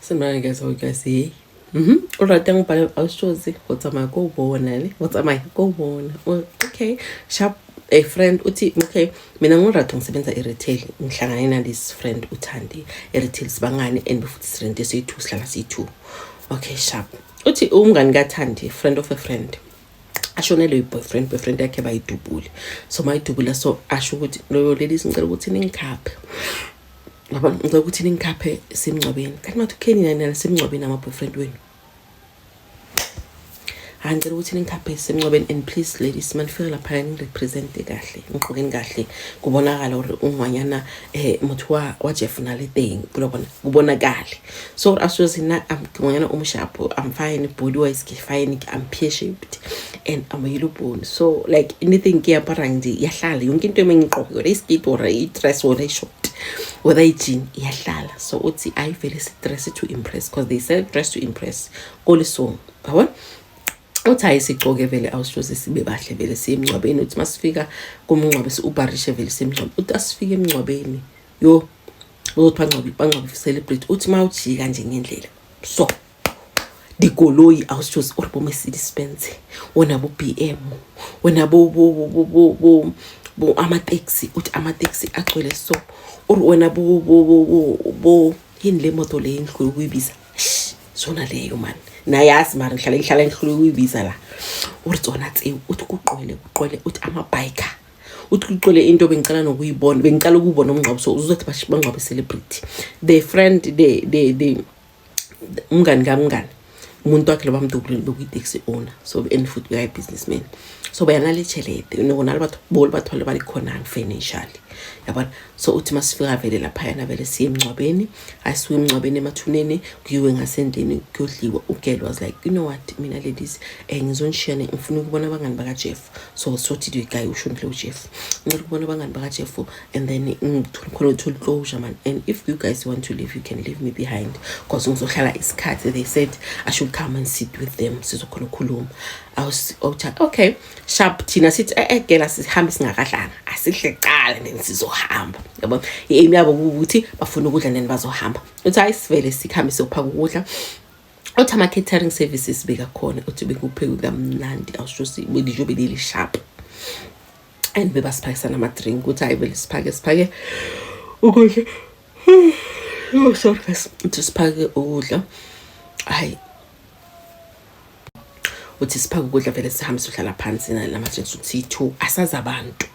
Sanibonani guys, how you guys hey. O ratang o aushozi go tsamaya ko bona ne go tsamaya ko bona. Okay, sharp a friend uthi okay mina nguRato ngisebenza e-retail ngihlangane na this friend uThandi e-retail sibangane and futhi sirente siyi-two sihlala siyi-two. Okay, sharp. Uthi umngani kaThandi, friend of a friend, ashonelwe yi-boyfriend, boyfriend yakhe bayidubule, so mayidubula so asho ukuthi loyo ladies ngicela ukuthi ningikhaphe ngoba ngicela ukuthi ningikhaphe semngcwabeni. Kanti mathi ukheni nani semngcwabeni ama-boyfriend wenu? Hayi, ngicela ukuthi ningikhaphe semngcwabeni and please ladies manifika laphaya ningirepresente kahle, ngigqokeni kahle, kubonakala gore ungwanyana motho wa Jeff na le teng kulobona kubonakale. So asuze na ngwanyana o moshapo, I'm fine body wise, ke fine, I'm pear shaped and I'm a yellow bone, so like anything ke aparang nje iyahlala yonke into emengigqoke, whether iskirt or i-dress or i-short, whether i-jean, iyahlala. So uthi ayivele si-dress to impress because they said dress to impress kolisong, yabona. Uthi hayi sigcoke vele awushoze sibe bahle vele siye emngcwabeni. Uthi masifika kumngcwabe si-uberishe vele siye emngcwabeni. Uthi asifike emngcwabeni yo uzothi bangcwabe bangcwabe celebrate. Uthi mawujika nje ngendlela so dikoloi awushoze ore bo Mercedes Benz wona bo BM wona bo amateksi. Uthi amateksi agcwele so ore wena bo yini le moto le engihlule ukuyibiza zona leyo man nayazi mara ngihlala ngihlule ukuyibiza la uri tsona tseo. Uthi kuqwele kuqwele, uthi ama-biker, uthi kuqwele into bengicela nokuyibona, bengicela ukubona umngcwabo. So uzothi bangcwabe celebrity, the friend the umngani kamngani umuntu wakhe lo bamdubulile bekuyi-taxi owner, so and futhi bekayi-businessman, so bayanale tšhelete go na le batho bole batho ba le ba di kgonang financially, yabona. So uthi masifika vele laphayana vele siye emngcwabeni, asisuke emngcwabeni emathuneni kuyiwe ngasendlini kuyodliwa. Ugirl was like, "You know what, mina ladies ngizonishiya, ngifuna ukubona abangani bakaJeff." So sothi the guy ushonile uJeff, ngicela ukubona abangani bakaJeff and then ngithole khona uthola closure man, and if you guys want to leave, you can leave me behind because ngizohlala isikhathi. They said I should come and sit with them, sizokhona ukukhuluma. Awuthi okay, sharp. Thina sithi gela sihambe singakadlanga, asihle kuqala then sizohamba, yabo. I-aim yabo ukuthi bafuna ukudla then bazohamba. Uthi hayi sivele sikhambe siyophaka ukudla. Uthi ama-catering services bekakhona, uthi bekuphekwe kamnandi awusho dijo belili sharp and bebasiphakisa nama-drink. Uthi hayi vele siphake siphake ukudla. Oh, sorry guys. Uthi siphake ukudla, hayi uthi siphake ukudla vele sihambe sihlala phansi nama-drinks. Uthi two asazi abantu,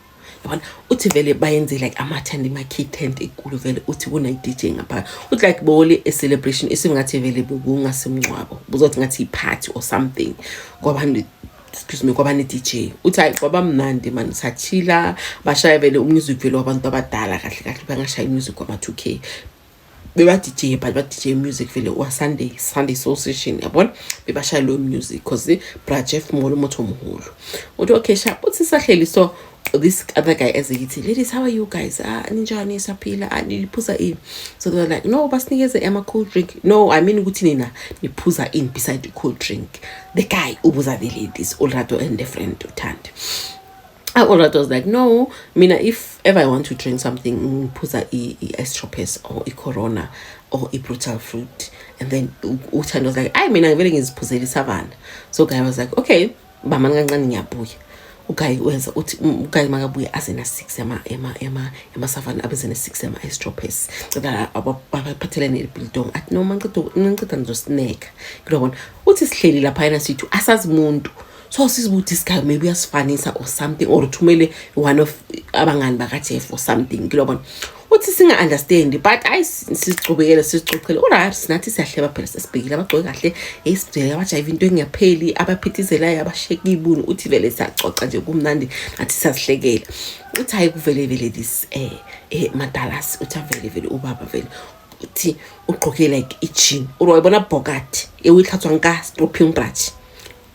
yabona. Uthi vele bayenze like ama-tent, ima-key tent enkulu vele. Uthi kuna-DJ ngapha. Uthi like bole a-celebration esingathi vele bekungasemngcwabo, buzothi ngathi i-party or something kwaba, excuse me, kwaba ne-DJ. Uthi hayi kwaba mnandi man, sachila, bashaya vele umusic vele wabantu abadala kahle kahle, bangashaya umusic wama-2K, beba-DJ but ba-DJ music vele wa-Sunday, Sunday soul session, yabona, bebashaya loyo music cause bra Jeff molo motho omhulu. Uthi okay, sharp. Uthi sahleli so this other guy ezekithi, "Ladies, how are you guys? Ah, ninjani? Saphila. Ah, niphuza ini?" So they were like, "No, basinikeze ama-cold drink." "No, I mean ukuthi nina niphuza ini beside cold drink?" The guy ubuza the ladies, uLerato and the friend uThandi. Ulerato was like, "No, mina if ever I want to drink something, ngiphuza i-Estropes or i-Corona or i-Brutal Fruit." And then uThandi was like, "Ayi mina ngivele ngiziphuzela iSavanna." So guy was like, "Okay, bamani kancane ngiyabuya." Uguy wenza uthi uguy makabuya aze na-six yama-Savanna, abeze na-six yama-Estropes, cela abaphathele ne-biltong. Athi noma ngiceda ngizosnacka kulobona. Uthi sihleli laphayana sithi asazi muntu, so sizibuthi this guy maybe uyasifanisa or something or uthumele one of abangani bakaJeff or something kulobona. Uthi singa-understandi but hayi sizicubekele sizicocele uright, sinathi siyahleba phela, sesibhekile abagcoke kahle, hey sibhekile abajayiva into engapheli, abaphithizelayo, abasheka ibuni. Uthi vele siyacoca nje kumnandi nathi siyazihlekela. Uthi hayi kuvele vele this madalas. Uthi avele vele ubaba vele, uthi ugqoke like i-jean uri wayibona bhokati ewuyitlhatswang ka stropping brush,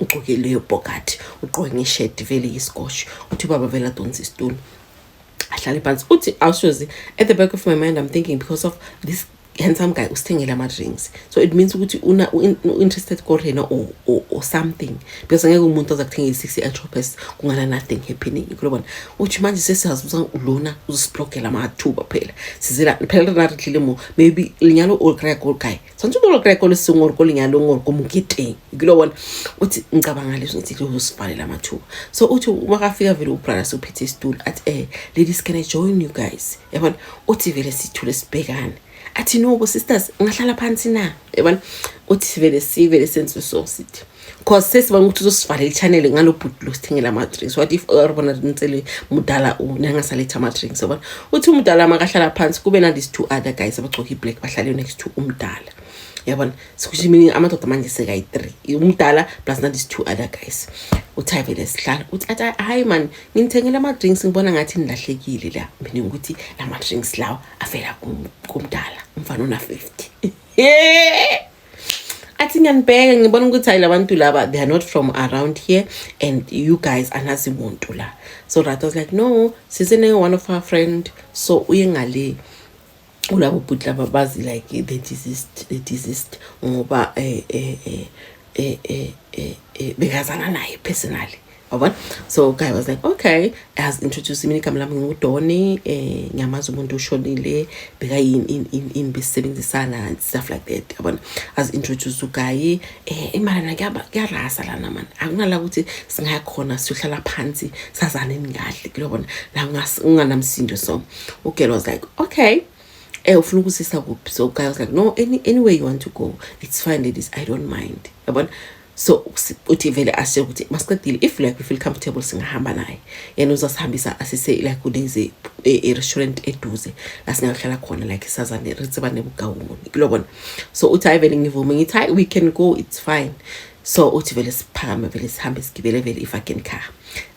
ugqoke leyo bhokati, ugqoke ngeshirt vele isikosho. Uthi ubaba vele adonsa isitulo ahlale phansi. Uthi awushozi at the back of my mind I'm thinking because of this Handsome guy usithengele ama-drinks, so it means ukuthi una u-interested ko rena or something, because angeke umuntu aza kuthengela i-60 atropes kungana nothing happening, kulobona. Uthi manje sesiyazibuza, lona uzosiblokela amathuba phela, sizela phela rena re tlile mo, maybe lenyalo o kry-a ko kae, tshwanetse o lo kry-a ko leseng or ko lenyalong or ko moketeng, kulobona. Uthi ngicabanga leso, ngithi uzosivalela amathuba. So uthi uma kafika vele ubrother sewuphethe isitulo, athi, "Ladies, can I join you guys?" Yabona, uthi vele sithule, sibhekane. Athi, "No bo sisters, ungahlala phansi na?" Yabona, uthi vele sivele senze so, sithi cause sesibona ukuthi uzosivalela i-channel ngalo bhuti lo sithengela ama-drinks. What if ribona ntsele mudala nangasaletha ama-drinks? Yabona, uthi umdala makahlala phansi, kube na these two other guys abagcoke i-black, bahlale next to umdala. Yabona, sikusho meaning amadoda manje sekayi-three, umdala plus na these two other guys. Uthi hayi vele sihlala, uthi athi, "Hayi man, nginithengele ama-drinks, ngibona ngathi nilahlekile la," meaning ukuthi la ma-drinks lawa avela kumdala, umfana ona-50. Athi, "Ngiyanibheka, ngibona ukuthi hayi, labantu laba, they are not from around here and you guys anazi muntu la." So right, I was like, "No, sizene one of our friend." So uye ngale kulabo bhuti laba bazi like the deceased, ngoba bekazana naye personally, yabona. So guy was like, "Okay," as introduce mina, "Igama lami ngudoni, ngiyamazi umuntu ushonile, bekayini in in besebenzisana," and stuff like that, yabona. As introduce uguy, imali na kuyarasa lana man, akunala ukuthi singaya khona, siyohlala phansi, sazane kahle, kulobona la unganamsindo. So ugirl was like, "Okay, ufuna ukusisa kuphi?" So guy was like, "No, anywhere you want to go, it's fine, ladies, I don't mind," yabona. So uthi vele ashe ukuthi masiqedile, if like we feel comfortable, singahamba naye, yena uzasihambisa asise like kulezi e-restaurant eduze la singahlala khona, like sazane, re tsebane bokaone, kulobona. So uthi hayi vele ngivume, ngithi, "Hayi, we can go, it's fine." So uthi vele siphakame, vele sihambe, sigibele vele i-fucking car,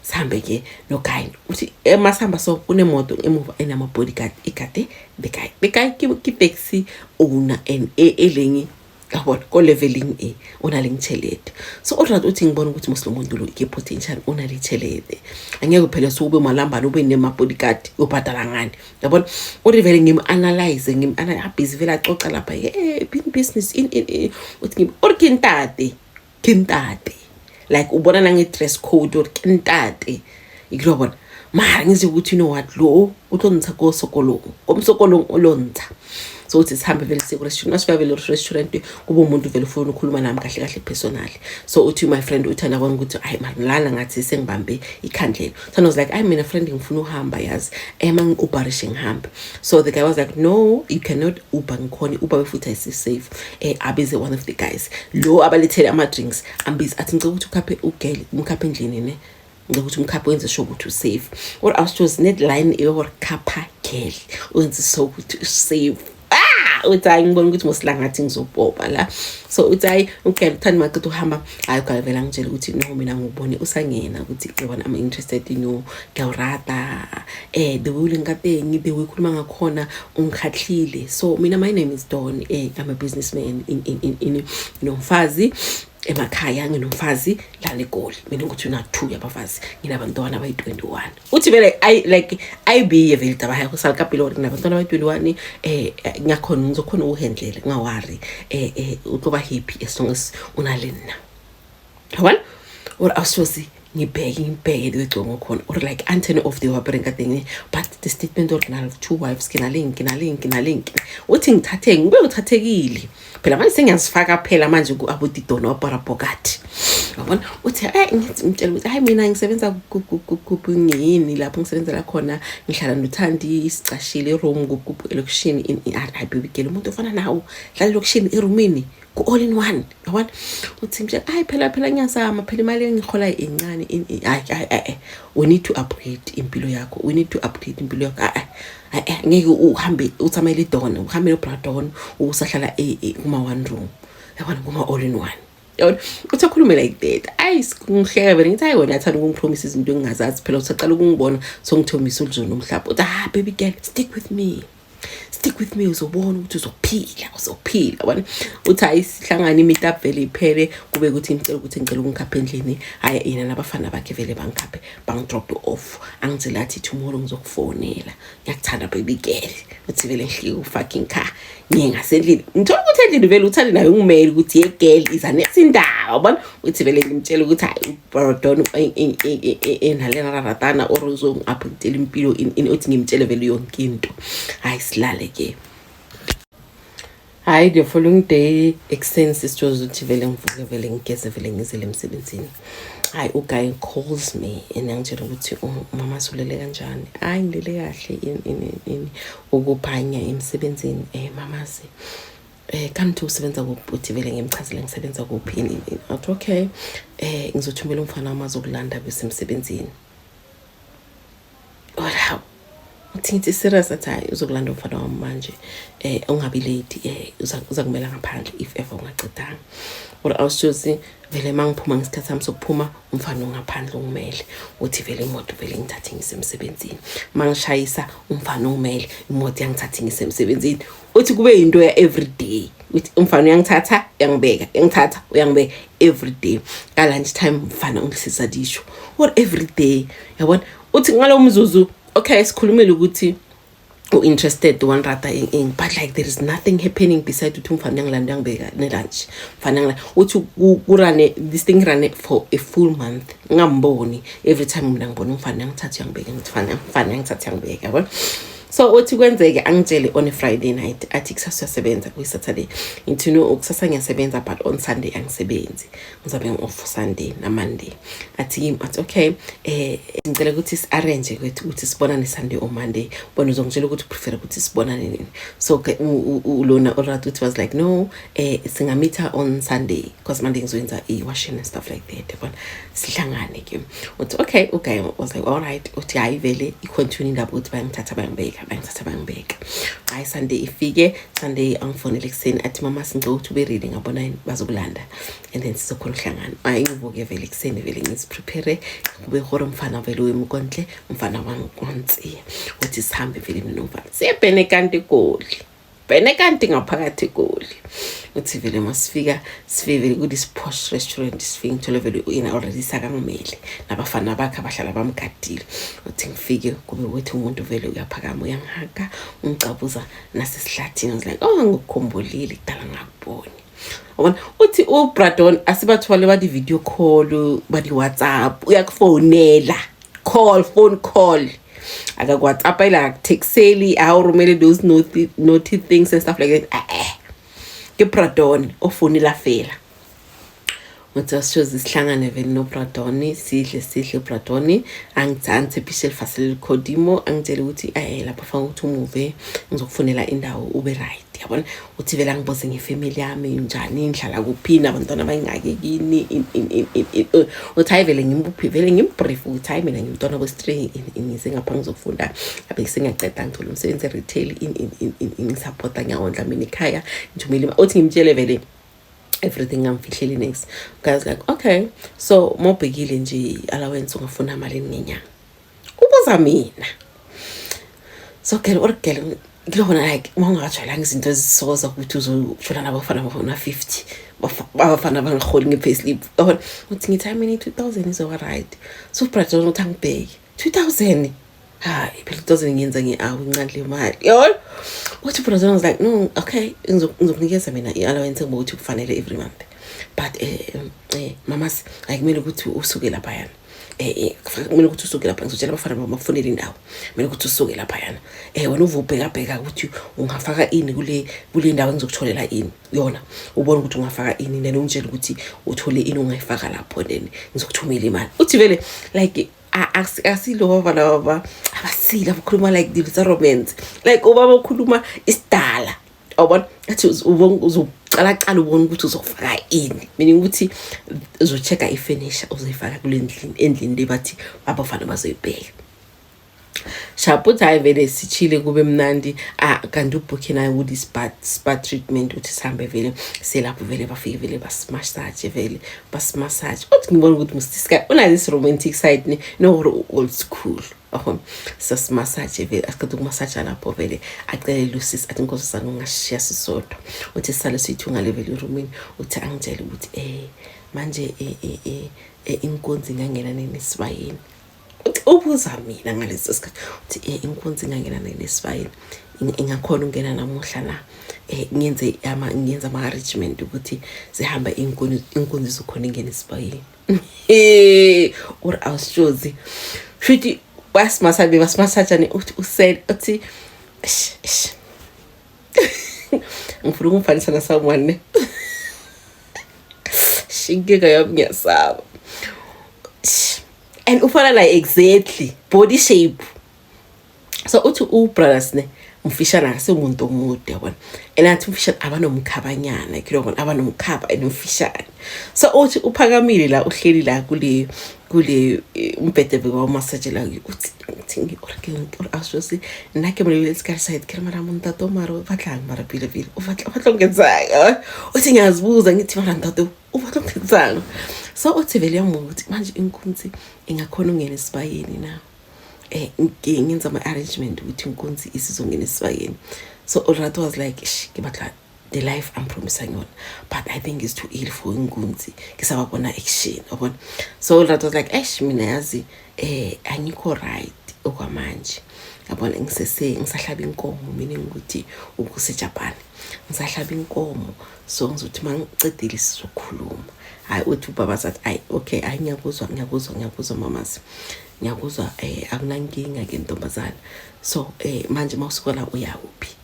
sihambe ke noguy. Uthi masihamba so kunemoto emuva enama-bodyguard igade the guy. The guy ke taxi owner and elenye, yabona, ko leveling e o na leng tšhelete. So o rata, uthi ngibona ukuthi mos lo muntu lo ke potential, o na le tšhelete, angeke phela so ube malambane, ube nema-bodyguard, uyobhadala ngani, yabona. Uthi vele ngim-analyze, ngim abhizi vele, acoca lapha, hey, in business in. Uthi ngim ore ke ntate, ke ntate, like ubona nange-dress code ore ke ntate, ikilobona. Mara ngize ukuthi, you know what, lo o tlo ntsha ko sekolong, ko mosokolong o lo ntsha. So uthi sihambe vele siye ku-restaurant. Masifika vele restaurant, kube umuntu vele ufuna ukukhuluma nami kahle kahle personally. So uthi my friend uthanda bona ukuthi hayi mara lana ngathi sengibambe ikhandlela. Thanda was like, "Hayi mina friend, ngifuna uhamba yazi, ema ngi-uberishe ngihambe." So the guy was like, "No, you cannot Uber, ngikhona i-Uber futhi ayisi-safe." Abize one of the guys lo abalethele ama-drinks, ambize, athi, "Ngicela ukuthi ukhaphe ugirl, umkhaphe endlini ne, ngicela ukuthi umkhaphe, wenze sure ukuthi usafe." Or awusithozi net line eyor khapha girl, wenze sure ukuthi usafe. Ah, uthi hayi, ngibona ukuthi mosila ngathi ngizopopa la. So uthi hayi, ugirl uthanda maqeda uhamba, hayi ugirl vele angitshela ukuthi, "No, mina ngubone usangena ukuthi yabona, I'm interested in you, ngiyawurata the way uleng ka teng, the way ukhuluma ngakhona, ungikhahlile. So mina, my name is Dawn, I'm a businessman in nomfazi emakhaya, nginomfazi la leGoli." Mina ukuthi una two yabafazi, nginabantwana abayi-21. Uthi vele I like ayibiye vele taba ya go sala ka pele gore nginabantwana abayi-21, ngiyakhona, ngizokhona ukuhandlela, ungawari, o tlo ba happy as long as una le nna, yabona. Or awusozi ngibheke, ngibheke the way khona or like antony of the wa ka teng, but the statement or ke na le two wives, ke na leng, ke na leng, ke na leng. Uthi ngithatheke, ngibe ngithathekile phela manje, sengiyazifaka phela manje ku-abuti Dona wa parabokati, yabona. Uthi ngithi ngitshela ukuthi hayi, mina ngisebenza kuphi, ngiyini lapho ngisebenzela khona, ngihlala noThandi, sicashile iroom kuphi elokishini. Hayi baby girl, umuntu ofana nawo hlala elokishini, erumini ku-all in one, yabona. Uthi ngitshela, hayi phela phela ngiyazama phela, imali engihola incane. Hayi hayi, we need to upgrade impilo yakho, we need to upgrade impilo yakho. Hayi hayi, ngeke uhambe uthamayele idona, uhambe nobradon, usahlala kuma-one room, yabona, kuma-all in one, yabona. Uthi akhulume like that, ayi ngihleka vele, ngithi, "Hayi wena, athanda ukungipromisa izinto engingazazi phela, usaqala ukungibona, songithomisa ulizona umhlaba." Uthi, "Ah baby girl, stick with me." Stick with me, uzobona ukuthi uzophila, uzophila yabona. Uthi hayi, sihlangane i-meet up vele iphele, kube ukuthi ngicela ukuthi ngicela ukungikhapha endlini. Hhayi, yena nabafana bakhe vele bangikhaphe, bangidrop off. Angitshela athi, "Tomorrow ngizokufonela, ngiyakuthanda, baby girl." Uthi vele ngihlike ku-fucking car, ngiye ngasendlini, ngithola ukuthi endlini vele uthande naye ungimele ukuthi, "Ye girl, iza nesindaba," yabona. Uthi vele ngimtshela ukuthi hayi, ubradon enalena ratana or uzongi-updatela impilo. Uthi ngimtshele vele yonke into. Hayi, silale ke. Hayi, the following day ekuseni, sisitshoza ukuthi vele ngivuke, vele ngigeze, vele ngizele emsebenzini. Hayi, uguy calls me and angitshela ukuthi, "Mama, sulele kanjani?" "Hayi, ngilele kahle." Ini ukuphanya emsebenzini, mamazi, kanti usebenza kuphi? Uthi vele ngimchazele ngisebenza kuphi, ini ini. Athi, "Okay, ngizothumela umfana wami azokulanda bese emsebenzini." Hawu, uthi ngithi, "Serious?" Athi, "Hayi, uzokulanda umfana wami manje, ungabi late, uza kumela ngaphandle if ever ungacedanga." Or awushozi vele mangiphuma ngesikhathi sami sokuphuma, umfana ongaphandle ungimele. Uthi vele imoto vele ngithathe ngisemsebenzini, mangishayisa umfana ungimele, imoto yangithatha ngisemsebenzini. Uthi kube yinto ya every day, uthi umfana uyangithatha, uyangibeka, uyangithatha, uyangibeka every day. Ka lunch time umfana ungihlisa disho or every day, yabona. Uthi ngalo mzuzu, okay, sikhulumile ukuthi u-interested, one rather in, but like there is nothing happening beside ukuthi umfana uyangilanda, uyangibeka ne-lunch, mfana uyangilanda. Uthi kurane this thing rane for a full month, ngingamboni. Every time mina ngibona umfana uyangithatha, uyangibeka, ngithi mfana, mfana uyangithatha, uyangibeka, yabona. So uthi kwenzeke angitshele on a Friday night, athi, "Kusasa uyasebenza?" Kuyi-Saturday. Ngithi, "No, kusasa ngiyasebenza, but on Sunday angisebenzi, ngizabe ngi-off Sunday na-Monday." Athi kimi, athi, "Okay, ngicela ukuthi si-arrange kwethu ukuthi sibonane Sunday or Monday. Bona uzongitshela ukuthi uprefer ukuthi sibonane nini." So ke ulona uRat uthi was like, "No, singamitha on Sunday because Monday ngizoyenza i-washing and stuff like that, yabona, sihlangane ke." Uthi, Okay." Was like, "All right." Uthi hayi, vele i-continue indaba ukuthi bayangithatha, bayangibeka, bayangithatha, bayangibeka. Hayi, Sunday ifike. Sunday angifonele ekuseni, athi, "Mama, singicela ukuthi ube ready, ngabona bazokulanda and then sizokhona ukuhlangana." Hayi, ngivuke vele ekuseni, vele ngiziprepare, kube hore umfana vele wemkontle, umfana wangitsiya. Uthi sihambe vele mina nomfana, siyebhene kanti egoli, bhene kanti ngaphakathi egoli. Uthi vele masifika, sifike vele ku-this posh restaurant. Sifike, ngithole vele yena already sakangimele nabafana bakhe abahlala bamgadile. Uthi ngifike, kube ukuthi umuntu vele uyaphakama, uyangihaga, ungicabuza nasesihlathini. I was like, "Oh, ngikukhumbulile, kudala ngakuboni," yabona. Uthi ubradon asibathwale ba di-video call, ba di-WhatsApp, uyakufonela, call, phone call, akaku-WhatsAppela, akakuthexeli, awurumele those naughty, naughty things and stuff like that. Eh, ke bradon ofonela fela. Uthi asishoze sihlangane vele nobradoni, sidle, sidle. Ubradoni angitshepishe lefase le lekhodimo, angitshele ukuthi lapha fanele ukuthi umuve, ngizokufunela indawo, ube right, yabona. Uthi vele angibuze ngefamily yami, njani, ngihlala kuphi, nabantwana bayingaki kini. Uthi hayi, vele ngimbuphi, vele ngimbrief ukuthi hayi, mina ngimntwana wesi-three, ngize ngapha ngizokufunda, abe sengiyaceda, ngithola umsebenzi e-retail, ngisupporta, ngiyawondla mina ekhaya, ngithumele imali. Uthi ngimtshele vele everything, ngamfihleli next. Guys like, "Okay, so mawubhekile nje allowance ungafuna malini ngenyanga?" Ubuza mina. So girl or girl kulobona like uma ungakajwayelanga izinto ezisoza ukuthi uzothola nabafana bafuna 50, abafana bangaholi nge-payslip, yabona. Uthi ngithi, "I mean, 2000 izoba right." So brother uthi angibheke 2000. Hayi phela, 2000 ngiyenza nge-hour, incane le mali, yabona. Uthi brother was like, "No, okay, ngizokunikeza mina i-allowance engiba ukuthi kufanele every month, but mamas, ayikumele ukuthi usuke laphayana, kumele ukuthi usuke lapha. Ngizotshela abafana bakufunela indawo, kumele ukuthi usuke laphayana. Wena uve ubhekabheka ukuthi ungafaka ini kule ndawo engizokutholela ini yona, ubone ukuthi ungafaka ini, then ungitshele ukuthi uthole ini ungayifaka lapho, then ngizokuthumela imali." Uthi vele like asilo baba laba abasile abakhuluma like dilo tsa romance, like ubaba ukhuluma isidala, awubona. Athi uzocalacala ubone ukuthi uzofaka ini, meaning ukuthi uzo-check-a ifurniture uzoyifaka kule ndlini, endlini le bathi abafana bazoyibheka. Sharp, uthi hhayi vele sichile kube mnandi. Ah, kanti ubhukhe naye ukuthi spa treatment, uthi sihambe vele selapho vele bafike vele basimasaje vele basimasaje. Uthi ngibona ukuthi musisika unayo this romantic side ne nogore old school ahona. Sasimasaje vele, asiqeda ukumasaja lapho vele acele lusisi athi, "Nkosazana, ungasishiya sisodwa." Uthi sisale siyithunga le vele erumini. Uthi angitshele ukuthi manje inkunzi ingangena nini esibayeni. Uthi ubuza mina ngaleso sikhathi, uthi inkunzi ingangena nini esibayeni, ingakhona ukungena namuhla na, ngiyenze ama-arrangement ukuthi sihambe inkunzi izokhona ingena esibayeni. Uri awushozi shuthi basimasabe basimasajane. Uthi usele uthi, "Eish, eish." Ngifuna ukumfanisa na someone ne inkinga yami, ngiyasaba. Sh, and ufana like exactly body shape. So uthi ubrothers ne mfishane, akasiwumuntu omude yabona, and athi umfishane abanomkhabanyana kilo abanomkhaba and umfishane. So uthi uphakamile la, uhleli la kule umbhede bewawumasajela. Uthi or awushosi nna ke mo lebeletse ka side, ke re, "Mara montate o, mara o batlang? Mara pele pele o batla ngenzang?" Uthi, "Ngiyazibuza ngithi, mara ntate o batla ngenzang?" So uthi vele yamuthi manje inkunzi ingakhona ukungena esibayeni na, ngenza ama-arrangement ukuthi inkunzi isizongena esibayeni. So uLerato was like, "Ish, ke batla the life I'm promising yona, but I think it's too early for inkunzi, ke sa ba bona action, yabona." So uLerato was like, "Eish, mina yazi angikho right okwamanje, yabona, ngisese ngisahlaba inkomo," meaning ukuthi ukuseJapan ngisahlaba inkomo, "so ngizothi uma ngicedile sizokhuluma." Hayi, uthi ubaba sathi, "Ayi, okay, hayi, ngiyakuzwa, ngiyakuzwa, ngiyakuzwa mamazi, ngiyakuzwa, akunankinga ke ntombazana. So manje mawusuka la uya kuphi?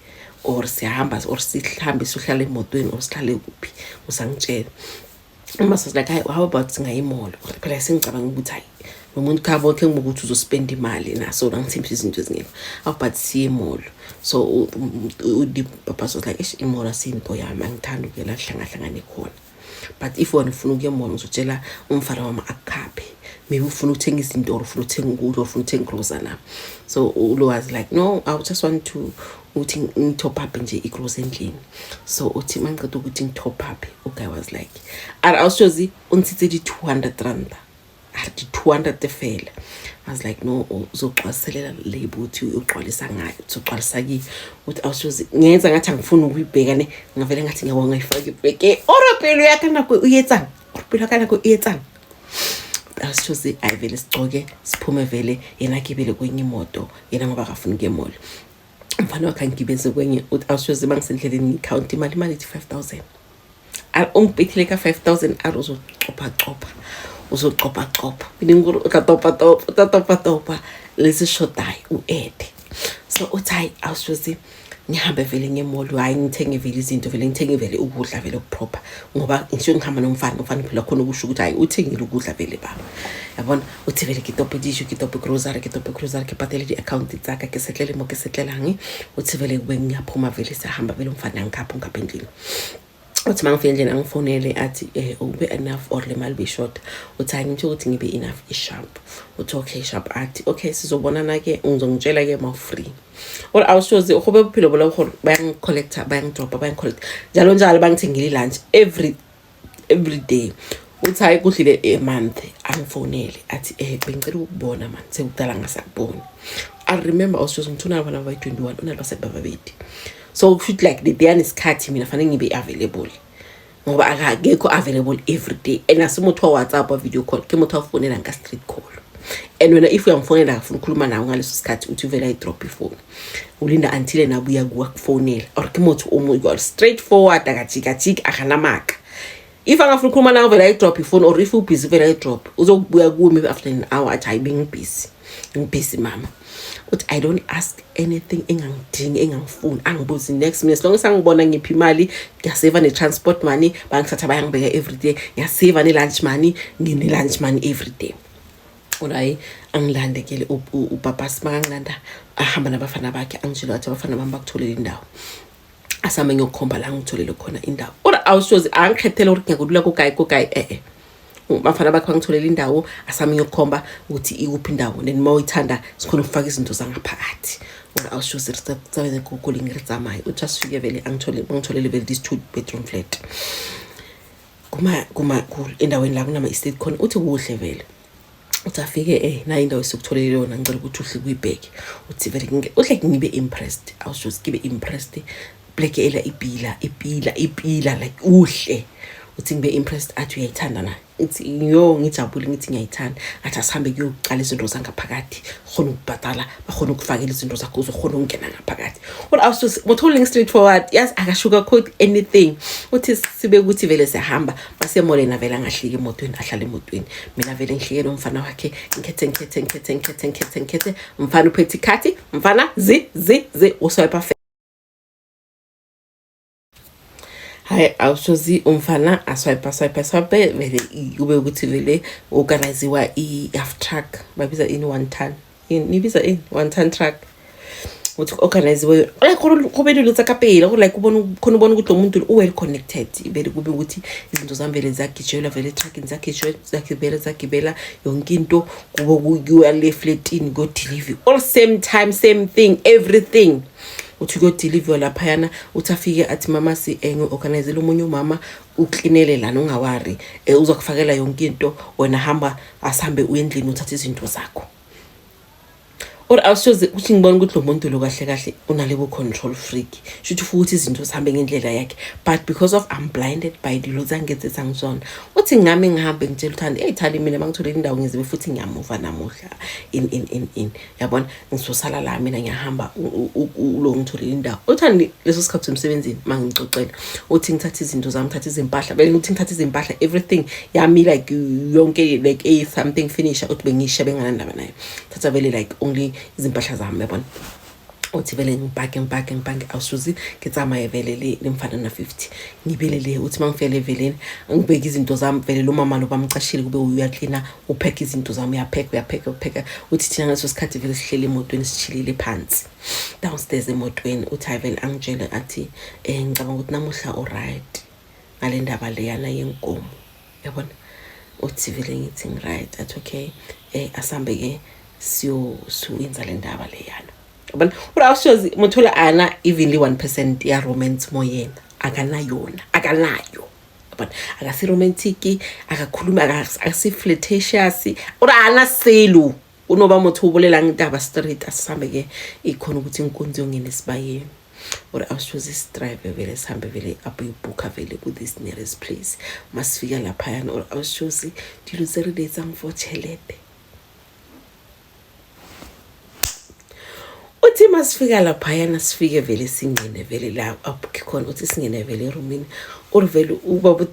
Or siyahamba or sihambe sihlale emotweni or sihlale kuphi? Usangitshela." Uma was like, "Hayi, how about singayi e-mall?" Phela sengicabanga ukuthi hayi, lo muntu khabo khe ngibuka ukuthi uzospenda imali na, so angithembisa izinto ezingekho. "How about siye e-mall?" So papa was like, "Eish, i-mall asinto yami, angithandi ukuyela hlangahlangane khona, but if wena ufuna ukuya e-mall ngizotshela umfana wami akukhaphe. Maybe ufuna ukuthenga izinto or ufuna ukuthenga ukudla or ufuna ukuthenga igrosa na." So ulo was like, "No, I just want to ukuthi ngitop up nje igrosa endlini." So uthi mangiceda ukuthi ngitop up, uguy was like, "Ara awushozi untshitse di-200 rand, a di-200 fela." I was like, "No, uzogcwaliselela lebo uthi ugcwalisa ngayo, uzogcwalisa kiyo." Uthi awushozi ngenza ngathi angifuni ukuyibheka ne, ngavele ngathi ngiyabonga, ngayifaka ibheke. Ora pelo ya ka nako o etsang, ore pelo ya ka nako e etsang. Awushozi ayi vele sigcoke siphume vele, yena agibele kwenye imoto yena ngoba akafuni ukuya e-mall, umfana wakhe angigibeze kwenye. Uthi awushozi bangisendleleni ngikhawunti imali ithi 5000. Ungibhethile ka 5000, a re uzocopha-copha, uzocopha-copha, meaning gore o tla topa-topa, o tla topa-topa lesi shodayo u-ede. So uthi hayi awushozi ngihambe vele nge-mall, hhayi ngithenge vele izinto vele, ngithenge vele ukudla vele okuproper, ngoba ngisho ngihamba nomfana, umfana phela khona ukusho ukuthi hayi uthengile ukudla vele baba, yabona. Uthi vele ke tope dijo, ke tope grocery, ke tope grocery, ke patele di-account tsaka, ke setlele mo ke setlelang. Uthi vele kube ngiyaphuma vele, siyahamba vele, umfana angikhapha, ungikhapha endlini. Uthi uma ngifika endlini angifonele athi, "Ube enough or le mali beyishoda?" Uthi, "Hayi, ngitsho ukuthi ngibe enough, isharp." Uthi, "Okay, sharp." Athi, "Okay, sizobonana-ke, ngizongitshela-ke ma-free." Or awushozi gobe bophelo bola gore bayangicollecta, bayangidropa, bayangicollecta njalo njalo, bangithengile i-lunch every day. Uthi hayi kudlile a month, angifonele athi, "Bengicela ukubona man, sekudala ngasakuboni." I remember awushozi ngithi unalabana abayi-21, unalabasadi bababedi, so kushuthi like leyani isikhathi mina fanele ngibe available ngoba akekho available every day, and asimuthu wa-WhatsApp, wa-video call, ke motho afonela nka-street call. And wena if uyamfonela akafuna ukukhuluma nawe ngaleso sikhathi, uthi uvele ayidrop ifoni, ulinda until yena abuya kuwe akufonela, or ke motho o straight forward, akajikajiki, akanamaka. If angafuna ukukhuluma nawe vele ayidrop ifoni, or if ubusy vele ayidrop, uzokubuya kuwe maybe after an hour athi, "Hayi, bengibusy, ngibusy mama." Uthi, "I don't ask anything engangidingi, engangifuni, angibuzi next minute, as long as angibona ngiphi imali, ngiyaseva ne-transport money, bangithatha bayangibeka every day, ngiyaseva ne-lunch money, ngine-lunch money every day." Urayi angilande ke ubabasi, makangilanda ahamba nabafana bakhe, angitshela wathi, "Abafana bami bakutholele indawo, asambe ngiyokukhomba la ngitholele khona indawo." Ora awushozi angikhethele ukuthi ngiyakudlula ko kae ko kae. E-e, Bafana bakhe bangitholela indawo, asami ngiyokukhomba ukuthi ikuphi indawo, then uma uyithanda sikhona ukufaka izinto zangaphakathi. Ore awushoze re tsabele koleng re tsamaye. Uthi asifike vele angithole, bangitholele vele this 2 bedroom flat kuma endaweni la kunama-estate khona. Uthi kuhle vele. Uthi afike, nayi indawo esikutholele yona, ngicela ukuthi uhle kuyibheke. Uthi vele uhle ngibe impressed, awushoze ngibe impressed, pleke ela ipila ipila ipila, like uhle. Uthi ngibe impressed, athi uyayithanda na? Ithi yo, ngijabule, ngithi ngiyayithanda. Athi asihambe kuyoqala izinto zangaphakathi, khona ukubhadala, bakhona ukufakela izinto zakho, uzokhona ukungena ngaphakathi. Or awususi motholing straight forward, yazi, akasugarcoat anything. Uthi sibe ukuthi vele siyahamba, basemolena vele, angahliki emotweni, ahlale emotweni. Mina vele ngihlike nomfana wakhe, ngikhethe ngikhethe ngikhethe ngikhethe ngikhethe ngikhethe. Mfana uphethe ikhathi, mfana zi zi zi uswipe. Hayi, awushozi umfana aswipe aswipe aswipe vele, kube ukuthi vele organiziwa i-half truck, babiza ini, one ton, nibiza ini, one ton truck. Uthi organiziwe like go be dilo tsa ka pele gore like ubone khona, ubone ukuthi lo muntu u-well connected vele. Kube ukuthi izinto zami vele ziyagijelwa vele etruckini, ziyagijwe ziyagibela ziyagibela yonke into, kube kuya le flatini kuyodeliver all same time, same thing, everything. Uthi kuyodeliver laphayana. Uthi afike athi, "Mama, si ngi-organizele omunye umama uklinele lana, ungawari, uzokufakela yonke into. Wena hamba, asihambe uye endlini uthathe izinto zakho." Or awusoze uthi ngibona ukuthi lo muntu lo kahle kahle unalebo control freak, shuthi futhi izinto zihambe ngendlela yakhe, but because of I'm blinded by dilo zangenze zangizona. Uthi ngami ngihambe ngitshela uThandi, "Hey Thandi, mina bangitholele indawo, ngizibe futhi ngiyamuva namuhla in in in in yabona, ngizosala la, mina ngiyahamba, ulo ngitholele indawo." Uthandi leso sikhathi emsebenzini mangicocela. Uthi ngithatha izinto zami, ngithatha izimpahla vele, uthi ngithatha izimpahla, everything yami, like yonke, like a something finisher. Uthi bengisha benganandaba nayo, thatha vele like only izimpahla zami, yabona. Uthi vele ngipake ngipake ngipake, awusuzi ngitsamaye vele le mfana na 50 ngibele le. Uthi mangifele eveleni ngibeke izinto zami vele, lo mama lo bamcashile kube uyaklina, upheka izinto zami, uyapheka uyapheka upheka. Uthi thina ngaleso sikhathi vele sihleli emotweni, sishilile phansi downstairs emotweni. Uthi hayi vele angitshele, athi ngicabanga ukuthi namuhla alright ngale ndaba leyana yenkomo, yabona. Uthi vele ngithi ngiright. Athi okay, asambe ke siyo siyenza le ndaba leyana, yabona. Ura awushozi mothola ana evenly 1% ya romance moyena akanayona, akanayo, yabona. Akasi romantic, akakhulumi, akasi flirtatious, ura ana selo unoba motho o bolelang taba straight. Asihambe ke, ikhona ukuthi inkunzi yongena esibayeni. Or awushoze sidrive vele, sihambe vele apho ibhukha vele ku-this nearest place. Masifika laphayana, or awushoze dilo tse re di etsang for tšhelete. Uthi masifika laphayana, sifike vele singene vele la abhukhe khona. Uthi singene vele erumini, or vele ubaba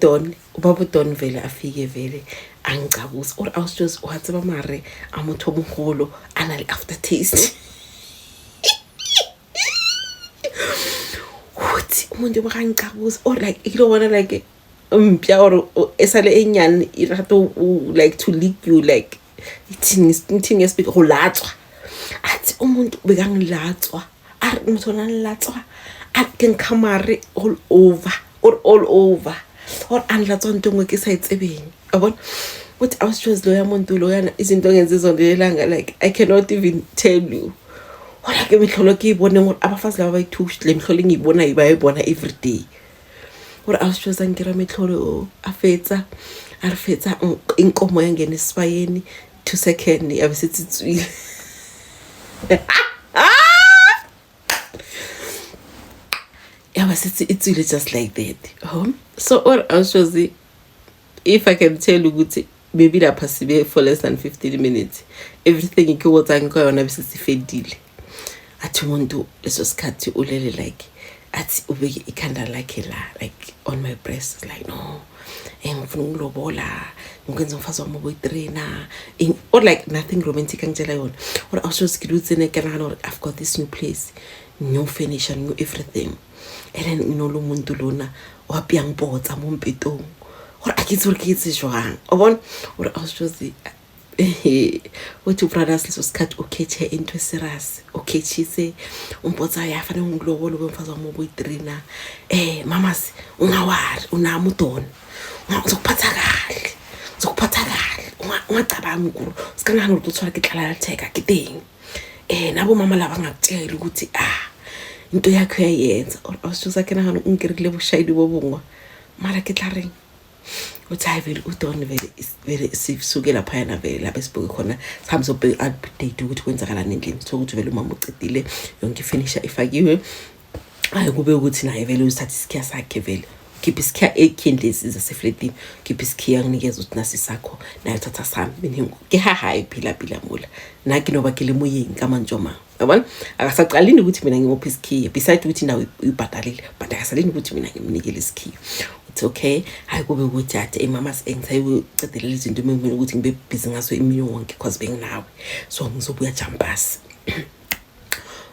uDon vele afike vele angicabuza. Or awushoze wa tseba mare a motho o mogolo a na le after taste. Uthi umuntu bakangicabuza, or like ikilobona like mpya or esale enyane e rata like to lick you, like ithini, ithini ngespeak, go latswa. Athi umuntu bekangilatswa, a re motho o nlatswa, a ke nkhamare all over or all over or a nlatswa nto engwe ke sa e tsebeng, wa bona. Uthi awusitshozi loya muntu loyana izinto ongenze zona lelanga, like I cannot even tell you. Hola ke metlholo ke e boneng gore abafazi laba bayi-two, le metlholo e ngiyibonayo bayayibona every day. Gore awusitshozi angikira metlholo, a fetsa, a re fetsa, inkomo yangena esibayeni, 2 second yabe setsitswile, yaba sithi itswile just like that. Oh. So or awushozi if I can tell ukuthi maybe lapha sibe for less than 15 minutes, everything ke go tsang ka yona bese sifedile. Athi umuntu leso sikhathi ulele, like athi ubeke ikhanda lakhe la like on my breast, like no, ngifuna ukulobola, ngikwenza umfazi wami oboyi-trainer, or like nothing romantic angitshela yona. Or awushozi ke dutse ne ke nagana gore I've got this new place, new furniture, new everything, and then nginolo muntu lona wapiyangipotsa mo mpetong gore a ke itse gore ke etse jwang, o bona. Ore awushozi uthi ubrothers leso sikhathi ukhethe into eserious, ukhethise umpotsa ya fanele ngilobole ube mfazi wami oboyi-trainer. Mamas, ungawari, unami udona, ngizokuphatha kahle, ngizokuphatha. Photha kahle, ungacabangi ukuthi sikangani ukuthi uthola ke tlala letheka ke teng. Nabo mama laba ngakutshela ukuthi into yakho uyayenza or awususa ke nagana o nkerile boshayedi bo bongwe mara ke tla reng. Uthi hayi vele udon vele vele sisuke laphayana vele lapha esibhuke khona, sihambe sobheka update ukuthi kwenzakalani endlini. So ukuthi vele umama ucedile yonke ifenisha ifakiwe. Hayi, kube ukuthi naye vele uzithatha isikhiya sakhe, vele khipha isikhiya ekhini lezi zasefletini, khipha isikhiya nginikeza ukuthi nasi sakho, naye uthatha sami. Mina ke hahayi phila phila mula nna ke noba ke le moyeng ka mantswe a mangwe, yabona, akasaqalini ukuthi mina ngimuphi isikhiya beside ukuthi indawo uyibhadalile, but akasalini ukuthi mina ngimnikele isikhiya. Uthi okay, hayi, kube ukuthi athi, "Ey mama, ngisayikucedelela izinto mina ukuthi ngibe busy ngaso imini wonke cause benginawe, so ngizobuya jumpers."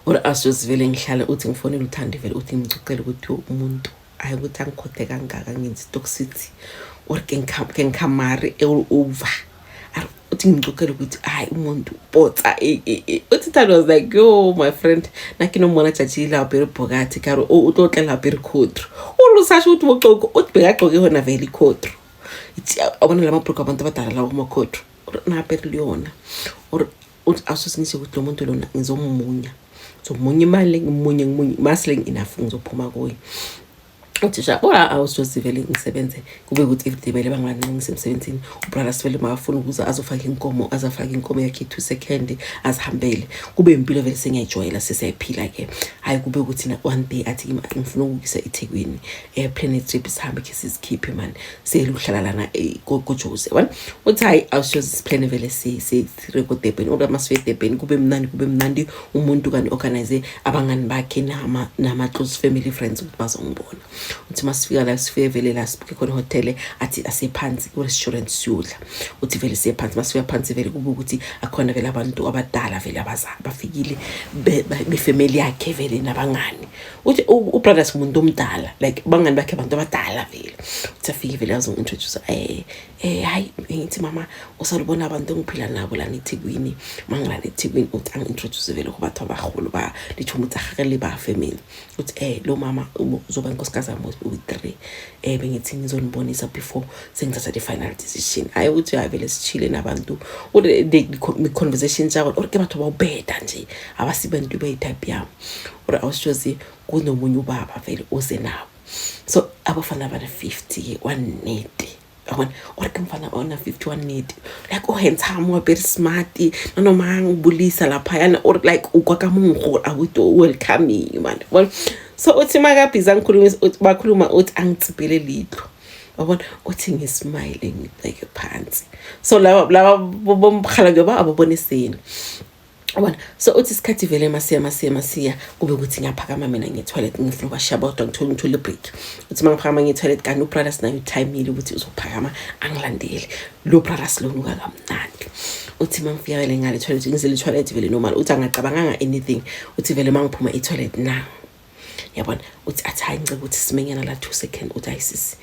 Uri asijose vele ngihlale, uthi ngifonele uThandi vele, uthi ngimcocele ukuthi umuntu hayi ukuthi angikhothe kangaka, ngenza itoxicity or ke ngikhamari over. Uthi ngimcocele ukuthi hayi umuntu potsa. Uthi Thandi was like, "Yo my friend, nakinomona tšatši le apere bhokati kare o tlo tlela apere khotro." Uri usasho ukuthi bocoko, uthi bekagcoke yona vele ikhotro, abona la mabhruku abantu abadala lawo amakhotro na apere le yona. Or uthi awususingisho ukuthi lo muntu lona ngizomunya, ngizomunya imali, ngimunye ngimunye masele enough, ngizophuma kuye. Uthi sha awusoze vele ngisebenze, kube ukuthi everyday vele bangilanxa ngisemsebenzini. Ubrother sivele makafuna ukuza azofaka inkomo, azafaka inkomo yakhe 2 second azihambele, kube impilo vele sengiyayijwayela, sesiyayiphila-ke. Hhayi, kube ukuthi one day athi kimi, "Ngifuna ukukisa eThekwini, plan trip, sihambe khe sizikhiphe mani, siyele ukuhlala lana koJose." Yabona, uthi hhayi awushoze siplane vele sire koDurban. Uri masifike eDurban kube mnandi, kube mnandi. Umuntu kani organize abangani bakhe nama-close family friends ukuthi bazongibona. Uthi masifika la, sifike vele la sibukhe khona ihotele, athi asephansi ku-restaurant siyodla. Uthi vele siye phansi, masifika phansi vele kube ukuthi akhona vele abantu abadala vele abaza bafikile befamily yakhe vele nabangani. Uthi ubrothers umuntu omdala, like bangani bakhe abantu abadala vele. Uthi afike vele azongi-introduce, hayi ngithi mama usalubona abantu engiphila nabo lana eThekwini, mangilana eThekwini. Uthi angi-introduce vele kubatho abaholo ba dithomo tsa gage le ba family. Uthi lo mama uzoba inkosikazi yami uyi-three, bengithi ngizonibonisa before sengithatha the final decision. Hayi, uthi hayi vele sishile nabantu. Uri the conversation tsabo ore ke batho ba ubeda nje, abasibantu beyi-type yami. Uri awushozi kunomunye ubaba vele oze nabo, so abafana bana-50 wa nnete, yabona, ore ke mfana ona 51 nnete, like o handsome wa very smart, nanoma ngibulisa laphayana or like ukwakamungo awuthi welcoming man, yabona. So uthi makabhizi angikhulumisa, uthi bakhuluma, uthi angitsipele litho, yabona. Uthi ngismile, ngibheke phansi. So laba bomkhala ba ababoniseni, yabona. So uthi isikhathi vele masiya masiya masiya, kube ukuthi ngiyaphakama mina ngiye-toilet, ngifuna ubashiya bodwa, ngithole i-break. Uthi uma ngiphakama ngiye-toilet, kanti ubrothers naye uthayimile ukuthi uzophakama angilandele. Lo brothers lo nuka kamnandi. Uthi uma ngifika vele ngale toilet, ngizele i-toilet vele normal, uthi angacabanganga anything. Uthi vele uma ngiphuma i-toilet na, yabona, uthi athi hayi, ngicela ukuthi simenyana la 2 second. Uthi hayi sisi,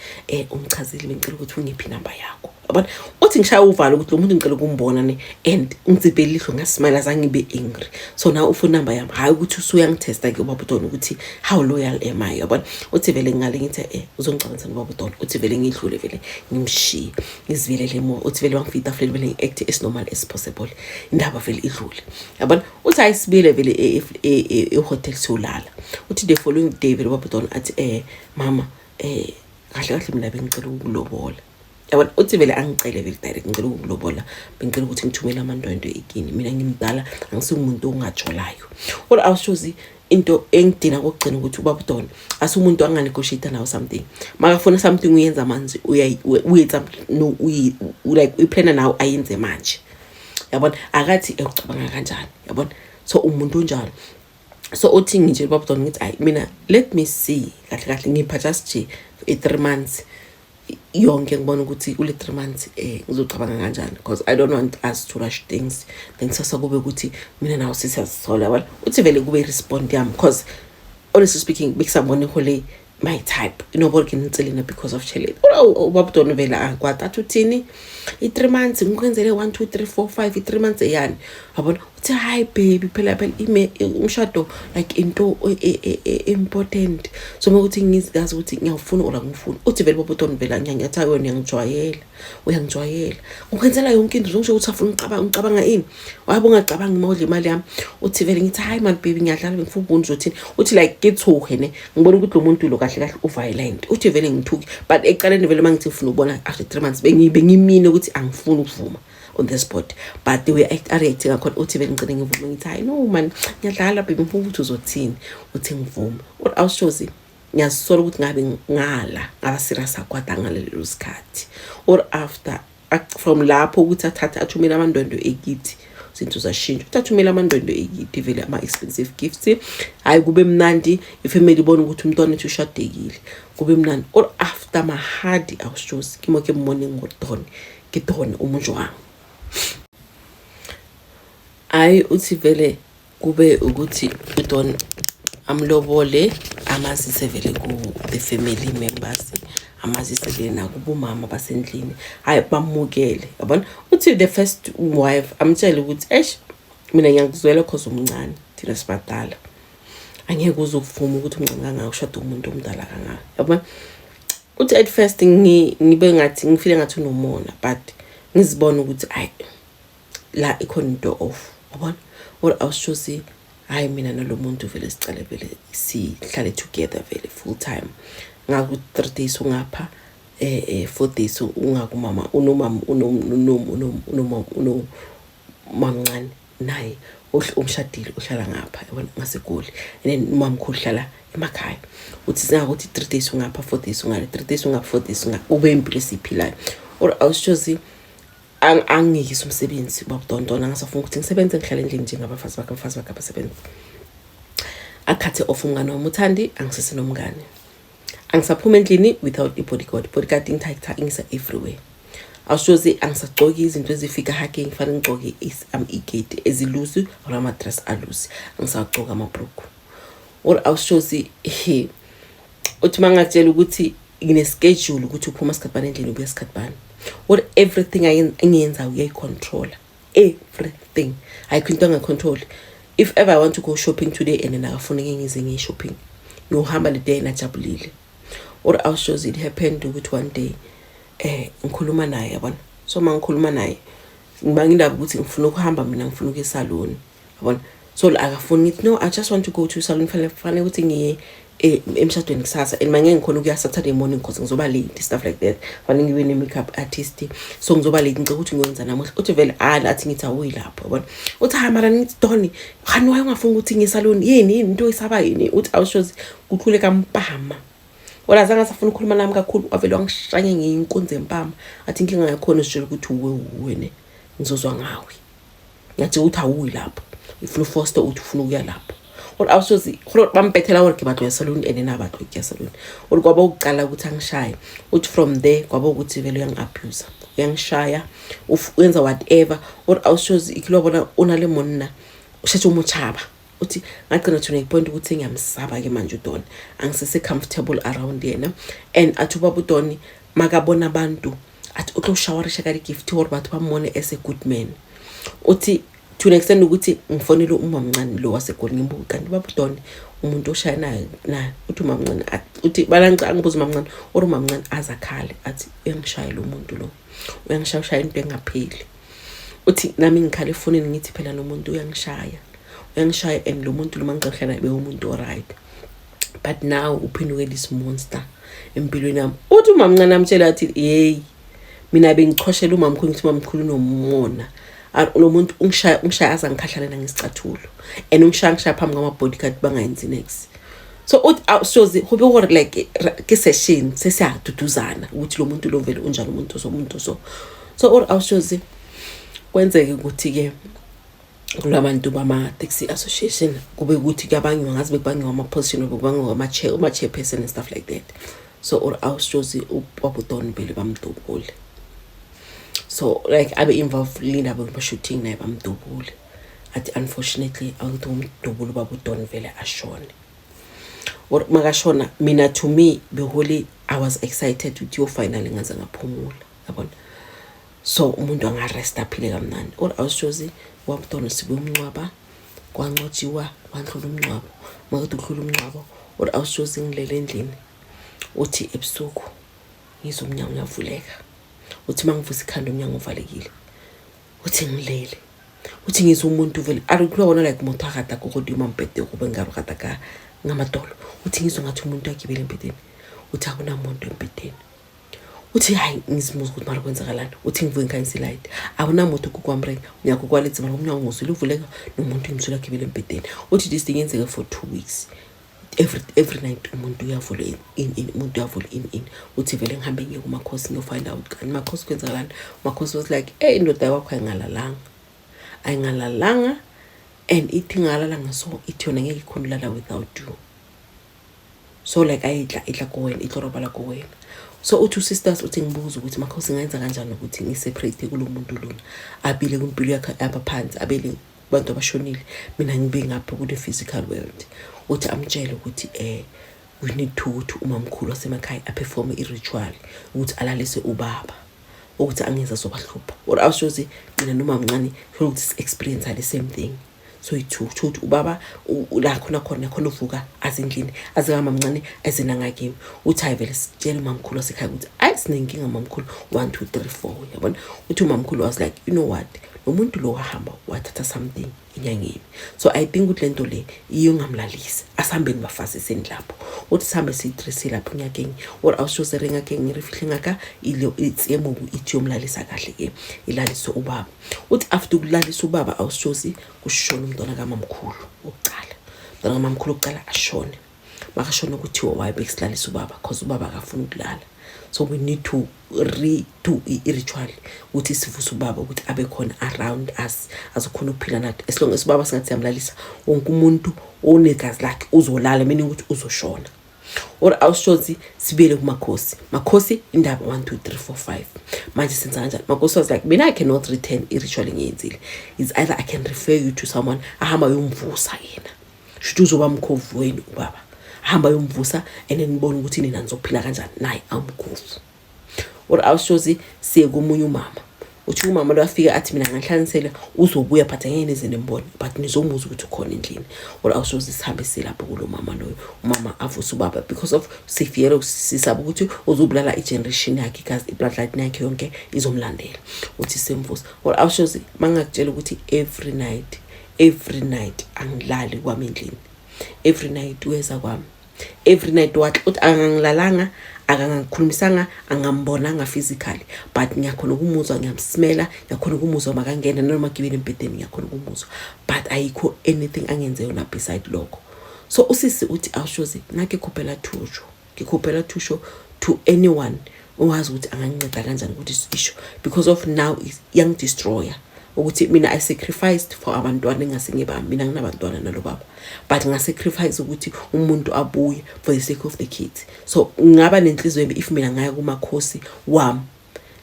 ungichazile, bengicela ukuthi ungiphi inamba yakho, yabona. Uthi ngishaya uvalo ukuthi lo muntu ngicela ukumbona ne, and ngitsipele ilihlo, ngasmile, azange ngibe angry. So now ufuna inamba yami, hayi ukuthi usuyangithesta ke ubaba uDon ukuthi how loyal am I, yabona. Uthi vele ngale ngithi uzongixabanisa nobaba uDon. Uthi vele ngidlule vele ngimshiye, ngizivelele emuva. Uthi vele wangifika etafuleni, vele ngi-act as normal as possible, indaba vele idlule, yabona. Uthi hayi sibile vele ehotel siyolala. Uthi the following day vele ubaba uDon athi, "Mama, kahle kahle mina bengicela ukukulobola," yabona. Uthi vele angicele vele direct, "Ngicela ukukulobola, bengicela ukuthi ngithumele amandwendwe ekini, mina ngimdala, angisiwumuntu ongajolayo." Kodwa awushozi into engidina kokugcina ukuthi ubaba uDon asumuntu anganegotiate nawo something. Makafuna something uyenza manje, uyenza no like uyiplana nawe ayenze manje, yabona, akathi ekucabanga kanjani, yabona. So umuntu onjalo. So uthi ngitshela ubaba uDon ngithi, "Hayi mina, let me see kahle kahle, ngipha just nje i-3 months yonke, ngibona ukuthi kule 3 months ngizocabanga kanjani, because I don't want us to rush things, then kusasa kube ukuthi mina nawe sisiyazisola," yabona. Uthi vele kube i-respond yami, because honestly speaking bekusabona ihole my type inobona ke nitselena because of tšhelete. Ubaba uDon vele akwata athi, "Uthini i-3 months? Ngikwenzele 1 2 3 4 5, i-3 months eyani?" Yabona. Uthi Athi, "Hayi baby, phela phela ime umshado, like into important, so makuthi ngizazi ukuthi ngiyawufuna or angifuni." Uthi vele baba vele ngiyathi, "Hayi wena, uyangijwayela, uyangijwayela, ukwenzela yonke into, uzongisho ukuthi afuna ucabanga, ucabanga ini? Wabe ungacabangi uma udla imali yami." Uthi vele ngithi, "Hayi man baby, ngiyadlala, bengifuna ukubona uzothini." Uthi like ngithuke ne, ngibona ukuthi lo muntu lo kahle kahle uviolent. Uthi vele ngithuke, but ekuqaleni vele uma ngithi ngifuna ukubona after 3 months, bengimine ukuthi angifuni ukuvuma on the spot, but the way areact ngakhona, uthi vele ngigcine ngivume. Ngithi, "Hayi no man, ngiyadlala baby, ngifuna ukuthi uzothini." Uthi ngivume or awushozi, ngiyazisola ukuthi ngabe ngala ngaba serious akwada ngalelo sikhathi or after from lapho ukuthi athathe athumele amandwendwe ekithi, izinto zashintsha. Ukuthi athumele amandwendwe ekithi vele, ama-expensive gifts, hhayi kube mnandi, ifamily ibone ukuthi umntwana ethu ushadekile, kube mnandi. Or after mahadi, awushozi ke mo ke mmoneng gore Don ke Don o mo jwang. Hhayi, uthi vele kube ukuthi uDon amlobole, amazise vele ku-the family members, amazise vele nakubomama basendlini, hhayi bamukele, yabona. Uthi the first wife amtshele ukuthi, "Eish, mina ngiyakuzwela 'cause umncane, thina sibadala, angeke uze ukuvuma ukuthi umncane kangaka ushade umuntu omdala kangaka," yabona. Uthi at first ngibe ngathi ngifile ngathi unomona, but ngizibona ukuthi ayi, la ikhona into off, yabona. Or awushozi, hayi mina nalo muntu vele sicale vele sihlale together vele full time, ngaku 3 days ungapha, 4 days ungakumama, unomama, unomamncane naye umshadile, uhlala ngapha, yabona, ngaseGoli, and then umamkhulu uhlala emakhaya. Uthi singakuthi 3 days ungapha, 4 days ungale, 3 days ungapha, 4 days ungapha, ube impilo esiyiphilayo. Or awushozi, angiyise umsebenzi babudontona, angasafuna ukuthi ngisebenze, ngihlale endlini njengabafazi bakhe, abafazi bakhe abasebenzi. Akhathe off umngane wami uThandi, angisesenomngane, angisaphuma endlini without i-bodyguard. Bodyguard ingithatha ingisa everywhere. Awushozi, angisagcoki izinto ezifika hake, ngifanele ngigcoke iketi eziloose or ama-dress aloose, angisagcoki amabhruku. Or awushozi, he, uthi uma ngakutshela ukuthi ngine-schedule ukuthi uphuma sikhathi bani endlini, ubuya sikhathi bani, or everything engiyenzayo uyayicontrola, everything, ayikho into angacontroli. If ever I want to go shopping today and then akafuneke ngize ngiye-shopping, ngiyohamba le day najabulile. Or awushozi, it happened ukuthi one day ngikhuluma naye, yabona. So uma ngikhuluma naye, ngibanga indaba ukuthi ngifuna ukuhamba mina, ngifuna ukuya esalon, yabona. So akafuni, ngithi, "No, I just want to go to salon, fanele ukuthi ngiye emshadweni kusasa and mangeke ngikhona ukuya Saturday morning because ngizoba late," stuff like that, fanele ngibe ne-makeup artist, so ngizoba late, ngicela ukuthi ngiyoyenza namuhla. Uthi vele hayi, athi ngithi awuyi lapho, yabona. Uthi, "Hayi mara," ngithi, "Doni hani, waye ungafuni ukuthi ngiye esalon? Yini yini into oyisaba yini?" Uthi awushozi, kukhule kampama. Wona azange asafuna ukukhuluma nami kakhulu, wavele wangishanya ngeyinkunzi empama, athi, "Inkinga yakhona sitshela ukuthi uwe uwe ne ngizozwa ngawe, ngiyathi ukuthi awuyi lapho, ufuna ufoster uthi ufuna ukuya lapho." Or awusozi gore bampethela gore ke batlo ya salon and then abatlo ke ya salon. Or kwaba ukuqala ukuthi angishaye. Uthi from there kwaba ukuthi vele uyangi-abuse, uyangishaya, wenza whatever. Or awushozi, ikile wabona o na le monna o shetse o motšhaba. Uthi ngagcina to point ukuthi ngiyamsaba-ke manje uDon, angisese comfortable around yena. And athi ubaba uDon makabona abantu, athi o tlo showerisha ka di-gift gore batho ba mmone as a good man. Uthi to an extent ukuthi ngifonele umamncane lo waseGoli, ngimbuka, "Kanti baba uDon umuntu oshaya naye naye?" Uthi umamncane, uthi balanca angibuza umamncane, or umamncane azakhale, athi, "Uyangishaya lo muntu lo, uyangishaya, ushaya into engapheli." Uthi nami ngikhala efonini, ngithi, "Phela lo muntu uyangishaya, uyangishaya, and lo muntu lo mangicela naye bewumuntu oright, but now uphenduke this monster empilweni yami." Uthi umamncane amtshela athi, "Hey, mina bengichoshela umamkhulu, ngithi umamkhulu unomona. Lo muntu ungishaya, ungishaya aze angikhahlalela ngesicathulo, and ungishaya, ngishaya phambi kwama-bodyguard, bangayenzi next." So uthi soze go be gore like ke session sesiyaduduzana ukuthi lo muntu lo vele unjani, umuntu so, umuntu so. So or awushozi, kwenzeke ukuthi-ke kulabantu bama-taxi association kube ukuthi kuyabangiwa, ngazi bekubangiwa ama-position or bekubangiwa ama-chairperson and stuff like that. So or awushozi, ubaba uDon vele bamdubule, so like abe involved lindaba yama-shooting naye, bamdubule. Athi unfortunately akuthi umdubule ubaba uDon vele ashone. Or makashona, mina to me beholi, I was excited ukuthi yo, finally ngaze ngaphumula, yabona. So umuntu angaresta aphile kamnandi. Or awushozi wamntwana sibuye umncwaba, kwangcwatshiwa, wandlula umngcwabo. Makade ukudlula umngcwabo, or awushozi ngilele endlini, uthi ebusuku ngizwa umnyango uyavuleka. Uthi uma ngivusa ikhanda, umnyango uvalekile. Uthi ngilele, uthi ngizwa umuntu vele a re kula bona like motho a gata ko godimo mpete go bengare gata ka ngamadolo. Uthi ngizwa ngathi umuntu agibele embhedeni. Uthi akunamuntu embhedeni. Uthi hayi, ngizimuza ukuthi mara kwenzakalani. Uthi ngivuke ngikhanyisa ilayiti, akunamoto kukwamreng umnyako kwaletsi, mara umnyango nguzwile uvuleka nomuntu ngimzwile agibele embhedeni. Uthi this thing yenzeke for 2 weeks, every night umuntu uyavula in in, umuntu uyavula in in. Uthi vele ngihambe ngiye kumakhosi ngiyo-find out kanti makhosi kwenzakalani. Makhosi was like, "Hey, indoda yakho ayingalalanga, ayingalalanga, and ithi ingalalanga, so ithi yona ngeke ikhona ulala without you, so like ayidla idla kuwena, itlo robala kuwena." So uthi usisters, uthi ngibuza ukuthi makhosi ngayenza kanjani ukuthi ngiseparate kulo muntu lona abile kwimpilo yakhe abaphansi, abele kubantu abashonile, mina ngibe ngapha kule physical world. Uthi amtshele ukuthi we need to ukuthi umamkhulu wasemakhaya aperforme i-ritual ukuthi alalise ubaba, ukuthi angeze azobahlupha. Or awushozi mina noma mncane funa ukuthi si-experience the same thing. So yi-two, kusho ukuthi ubaba la khona khona khona uvuka azendlini azikamamncane ezinangakimi. Uthi hayi, vele sitshele umamkhulu wasekhaya ukuthi ayi, sinenkinga mamkhulu, 1 2 3 4, yabona. Uthi umamkhulu was like, "You know what, lo muntu lo wahamba wathatha something enyangeni, so I think ukuthi le nto le iyongamlalisi. Asihambeni bafazi lapho." Uthi sihambe siyi-three lapho enyakeng, or awusho re ngakeng re fihle ngaka ile itse mobu, ithi yomlalisa kahle-ke, ilalise ubaba. Uthi after ukulalisa ubaba, awushozi kushona umntwana kamamkhulu wokucala. Umntwana kamamkhulu wokucala ashone. Makashona kuthiwa why bekusilalisa ubaba? Cause ubaba akafuni ukulala, so we need to redo i-ritual ukuthi sivuse ubaba ukuthi abe khona around us, azokhona ukuphila nathi. As long as ubaba singathi siyamlalisa, wonke umuntu onegazi lakhe uzolala, meaning ukuthi uzoshona. Or awushozi sibuyele kumakhosi. Makhosi, indaba 1 2 3 4 5, manje senza kanjani? Makhosi was like, "Mina I cannot return i-ritual engiyenzile. Is either I can refer you to someone ahamba yomvusa yena, shuthi uzoba mkhovu wenu ubaba, ahamba yomvusa and then nibone ukuthi nina nizophila kanjani naye awumkhovu." Or awushozi siye komunye umama. Uthi umama lo afika athi, "Mina nganihlanganisela, uzobuya but angeke nize nimbone, but nizomuzwa ukuthi ukhona endlini." Or awushozi sihambe silapho kulo mama loyo. Umama avuse ubaba because of sifiyele sisaba ukuthi uzobulala i-generation yakhe, igazi, i-bloodline yakhe yonke izomlandela. Uthi semvusa. Or awushozi mangakutshela ukuthi every night, every night angilali kwami endlini, every night uyeza kwami, every night wathi uthi akangilalanga, akangikhulumisanga, angambonanga physically, but ngiyakhona ukumuzwa, ngiyamsmela, ngiyakhona ukumuzwa makangena noma gibele embhedeni, ngiyakhona ukumuzwa, but ayikho anything angenze yona beside lokho. So usisi uthi awushozi nake khuphela thusho, ngikhuphela thusho to anyone owazi ukuthi anganginceda kanjani ukuthi issue, because of now is young destroyer, ukuthi mina I sacrificed for abantwana engasengibami. Mina nginabantwana nalo baba, but ngasacrifice ukuthi umuntu abuye for the sake of the kids. So ngingaba nenhliziyo embi if mina ngaya kumakhosi wami,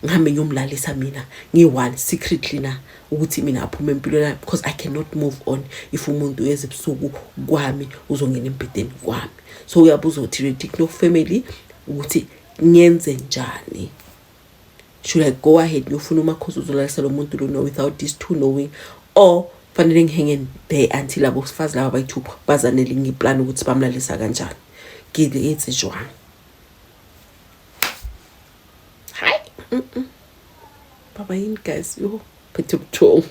ngihambe ngiyomlalisa mina ngiyi-one secretly na ukuthi mina aphume empilweni yami, because I cannot move on if umuntu uyeza ebusuku kwami, uzongena embhedeni kwami. So uyabuza uthi no family ukuthi ngenze njani? Should I go ahead ngiyofuna umakhosi uzolalisa lo muntu lona without these two knowing, or fanele ngihenge there until abo sifazi laba bayi-two bazanele ngiplan ukuthi bamlalisa kanjani? Ngile jwang? Hayi, Baba yini guys? Yo, phethe ubuthongo.